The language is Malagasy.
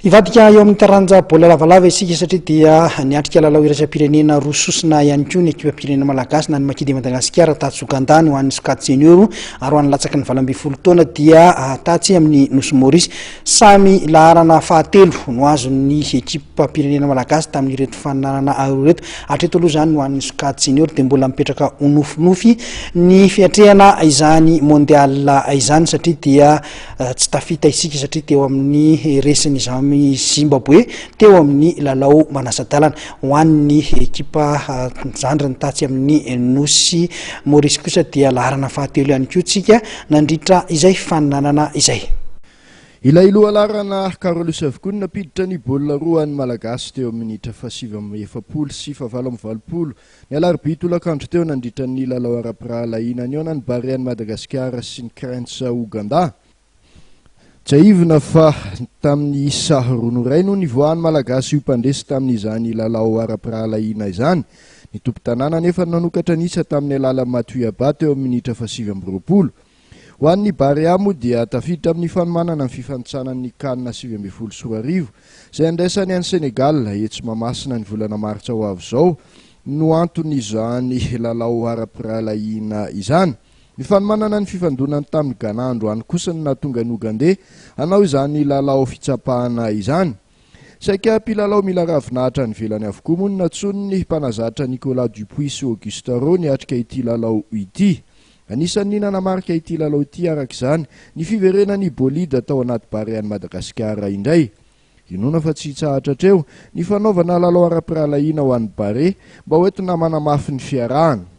Hivadika eo amin'ny taranja baolina lavalava isika satria dia niatrika lalao iraisam-pirenena roa sosona ihany koa ny ekipam-pirenena malagasy na ny Maki de Madagasikara tatsy Ouganda ny ho an'ny sokajy junior ary ho an'ny latsaky ny 18 taona dia tatsy amin'ny Nosy Maurice. Samy laharana fahatelo no azon'ny ekipam-pirenena malagasy tamin'ireto faninanana roa ireto. Hatreto aloha izany ho an'ny sokajy junior dia mbola mipetraka ho nofinofy ny fiatrehana izany mondial izany satria dia Tsy tafita isika satria teo amin'ny resin'ny Zimbabwe teo amin'ny lalao manasa-dalana. Ho an'ny ekipa zandriny tatsy amin'ny Nosy Maurice kosa dia laharana fahatelo ihany koa tsika nandritra izay faninanana izay. Ilay lohalaharana Carolus avokoa no nampiditra ny baolina roa an'ny Malagasy teo amin'ny minitra faha-49 sy faha-88 ny alarobia tolakandro teo nandritra ny lalao ara-pirahalahiana nihaonan'ny Barean'i Madagasikara sy ny Cranes Ouganda. Tsiahivina fa tamin'ny isa roa no iray no nivoahan'ny Malagasy ho mpandresy tamin'izany lalao ara-pirahalahiana izany. Ny tompon-tanàna anefa no nanokatra ny isa tamin'ny alalan'i Mathieu Abba teo amin'ny minitra faha-29. Ho an'ny Barea moa dia tafiditra amin'ny fanomanana ny fifanintsanan'ny Can 2019 izay handraisany an'i Sénégal etsy Mahamasina ny volana martsa ho avy izao no anton'izany lalao ara-pirahalahiana izany. Ny fanomanana ny fifandonany tamin'i Ghana androany kosa no nahatonga an'i Ougandais hanao izany lalao fitsapana izany. Saika mpilalao mila ravinahitra any ivelany avokoa moa no nantsoin'ny mpanazatra Nicolas Dupuis sy Auguste Raux niatrika ity lalao ity. Anisan'ny nanamarika ity lalao ity araka izany ny fiverenan'i Bolida tao anaty Barean'i Madagasikara indray. Inoana fa tsy hitsahatra hatreo ny fanaovana lalao ara-pirahalahiana ho an'ny Barea mba hoentina manamafy ny fiarahana.